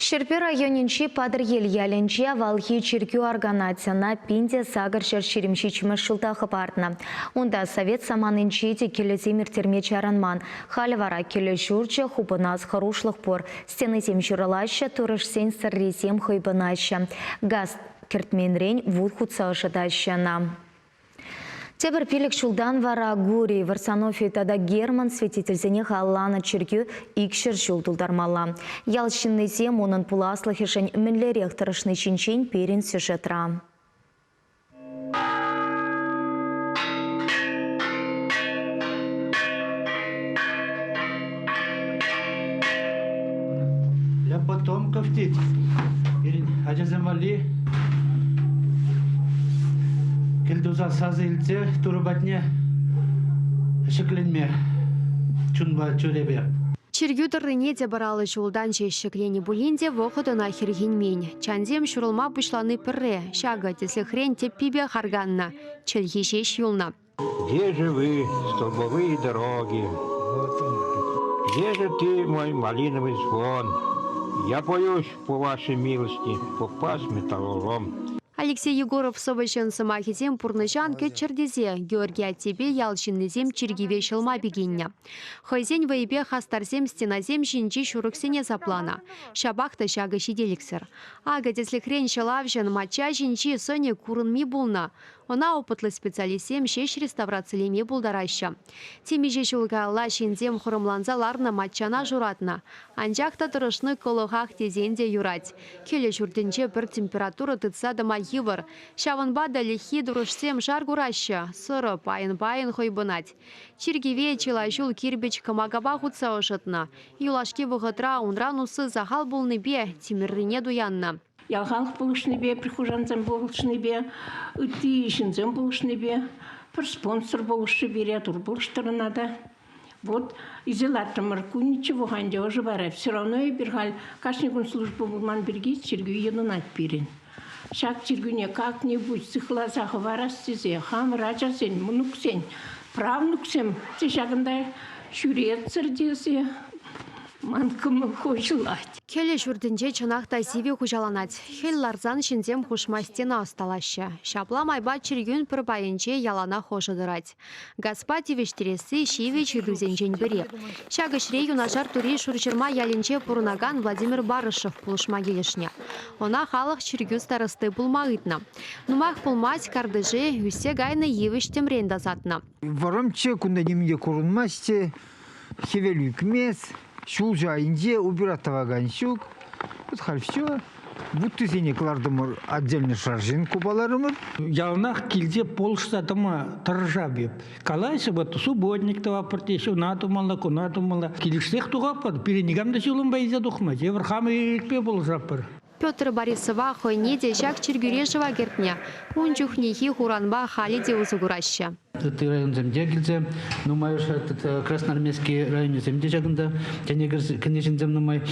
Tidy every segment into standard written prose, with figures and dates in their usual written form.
Ҫӗрпӳ районӗнчи Патӑрьел ялӗнче авалхи чиркӳ арканать. Ӑна 1827 ҫулта хӑпартнӑ. Унта совет саманинче те кӗлӗсем ирттерме чарӑнман. Халӗ вара кӗлӗ ҫурчӗ хупӑнас хӑрушлӑх пур. Стенисем ҫурӑлаҫҫӗ, турӑшсен сӑррисем хӑйпӑнаҫҫӗ. Газ кӗртменрен вут хутса ӑшӑтаҫҫӗ ӑна. Тепӗр пилӗк ҫултан вара Гурий, Варсонофий тата Герман святительсене халалланӑ чиркӳ 200 ҫул тултармалла. Ял ҫыннисем унӑн пуласлӑхӗшӗн мӗнлерех тӑрӑшни ҫинчен пирӗн сюжетра. Для потомков тет. Пирӗн ачасем валли кӗлтуса сасӑ илтсе Турӑ патне ҫӗкленме чунпа чӳрепе. Чиркӳ тӑррине те пӗр алӑ ҫултан ҫеҫ ҫӗкленӗ пулин те вӑхӑт ӑна хӗрхенмен. Чансем ҫурӑлма пуҫлани пӗрре, ҫакӑ, тӗслӗхрен, тӗппипе харканнӑ, чӗлхи ҫеҫ юлнӑ. Где же вы, столбовые дороги? Где же ты, мой малиновый звон? Я боюсь, по вашей милости, попасть в металлолом. Алексей Егоров сӑвӑҫӑн сӑмахӗсем пурнӑҫан кӗччӗр тесе Георгий аттепе ял ҫыннисем чиркӗве ҫӑлма пикеннӗ. Хӑйсен вӑйӗпе хастарсем стенасем ҫинчи ҫурӑксене сапланӑ. Ҫапах та ҫакӑ ҫителӗксӗр. Акӑ, тӗслӗхрен, ҫӑлавҫӑн мачча ҫинчи сӑнӗ курӑнми пулнӑ. Ӑна опытлӑ специалистсем ҫеҫ реставрацилеме пултараҫҫӗ. Темиҫе ҫул каялла ҫынсем хӑрӑмланса ларнӑ маччана шуратнӑ. Анчах та тӑрӑшни кӑлӑхах тесен те юрать. Кӗлӗ ҫуртӗнче пӗр температура тытса тӑма йывӑр. Ҫавӑнпа та лӗххи турӑшсем шар кураҫҫӗ, сӑрӑ пайӑн-пайӑн хӑйпӑнать. Чиркӗве чылай ҫул кирпӗч кӑмакапа хутса ӑшӑтнӑ. Юлашки вӑхӑтра унран усси сахал пулнипе тимӗррине туяннӑ. Ял халӑх пулӑшнипе, прихожансем пулӑшнипе, ытти ҫынсем пулӑшнипе, пӗр спонсор пулӑшрӗ пире, тур пулӑштӑр ӑна та. Вот илсе лартрӑмӑр. Ку ничего ӗнтӗ ӑшӑ парать. Все равно эпир халь кашни кун служба пулман пирки чиркӳ йӑнӑнать пирӗн. Ҫак чиркӳне как-нибудь сыхласа хӑварас тесе хамӑр ачасен, мӑнуксен, правнуксем те ҫакӑнта ҫӳретсӗр тесе ман кӑмӑл хуҫӑлать. Кӗлӗ ҫуртӗнче чӑнах та сивӗ хуҫаланать. Хӗл ларсан ҫынсем хушма стена ӑсталаҫҫӗ. Ҫапла майпа чиркӳн пӗр пайӗнче яланах ӑшӑ тӑрать. Газпа тивӗҫтересси ҫивӗч ыйтусенчен пӗри. Ҫак ӗҫре юнашар Тури Шурҫырма ялӗнче пурӑнакан Владимир Барышев пулӑшма килӗшнӗ. Ӑна халӑх чиркӳ старости пулма ыйтнӑ. Нумаях пулмасть картише ӳссе кайнӑ йывӑҫ тӗмрен тасатнӑ. Вӑрӑмччӗ, кунта нимӗн те курӑнмасть те. Хӗвел ӳкмест, ҫулҫӑ айӗнче убирать тӑвакан ҫук. Вот халь все. Вуттисене кӑлартӑмӑр, отдельно шаржин купаларӑмӑр. Яланах килте полшса тӑма тӑрӑшап эп. Калаҫҫӗ, вот субботник тӑватпӑр теҫҫӗ, ӑна тумалла, куна тумалла. Килӗшсех тухатпӑр. Пире никам та ҫулӑмпа илсе тухмасть. Эпир хамӑр ирӗкпе пулӑшатпӑр. Петр Борисова хӑйне те ҫак чиркӳре шыва кӗртнӗ. Ун чухнехи хуранпа халӗ те усӑ кураҫҫӗ. Ытти районсем те килсе нумайӑшӗ Красноармейски районӗсем те ҫакӑнта тӗне кӗнӗ ҫынсем нумай.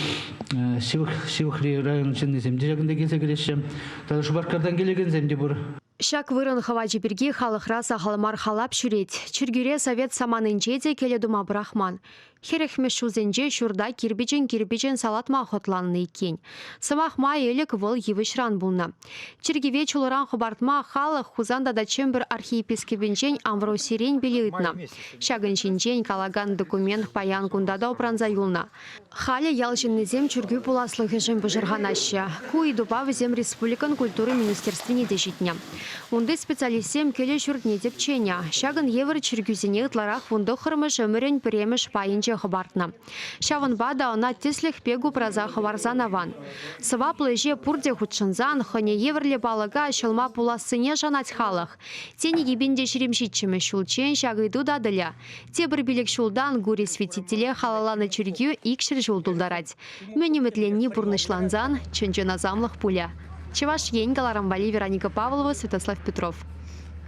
Ҫывӑх ҫывӑхри район ҫыннисем те ҫакӑнта килсе кӗреҫҫӗ. Тата Шупашкартан килекенсем те пур. Ҫак вырӑн хӑвачӗ пирки халӑхра сахал мар халап ҫӳрет. Чиркӳре совет саманинче те кӗлӗ тума пӑрахман. Хӗрӗхмӗш ҫулсенче ҫурта кирпӗчӗн-кирпӗчӗн салатма хӑтланнӑ иккен. Сӑмах май, ӗлӗк вӑл йывӑҫран пулнӑ. Чиркӗве чулран хӑпартма халӑх Хусан тата Чӗмпӗр архиепископӗнчен Амвросирен пил ыйтнӑ. Ҫакӑн ҫинчен калакан документ паян кунта та упранса юлнӑ. Халӗ ял ҫыннисем чиркӳ пуласлӑхӗшӗн пӑшӑрханаҫҫӗ. Ку ыйтупа вӗсем республикӑн культура министерствине те ҫитнӗ. Унти специалистсем кӗлӗ ҫуртне тӗпченӗ. Ҫакӑн евӗр чиркӳсене ытларах вунтӑххӑрмӗш ӗмӗрӗн пӗрремӗш пайӗнче хӑпартнӑ. Ҫавӑнпа та ӑна тӗслӗх пек упраса хӑварсан аван. Сӑваплӑ ӗҫе пурте хутшӑнсан хӑйне евӗрлӗ палӑка ҫӑлма пулассине шанать халӑх. Тен, 2027 ҫулччен ҫак ыйту татӑлӗ. Тепӗр пилӗк ҫултан Гурий святителе халалланӑ чиркӳ 200 ҫул тултарать. Мӗн ӗмӗтленни пурнӑҫлансан чӑн-чӑн асамлӑх пулӗ. Чӑваш Ен кӑларӑм валли Вероника Павлова, Святослав Петров.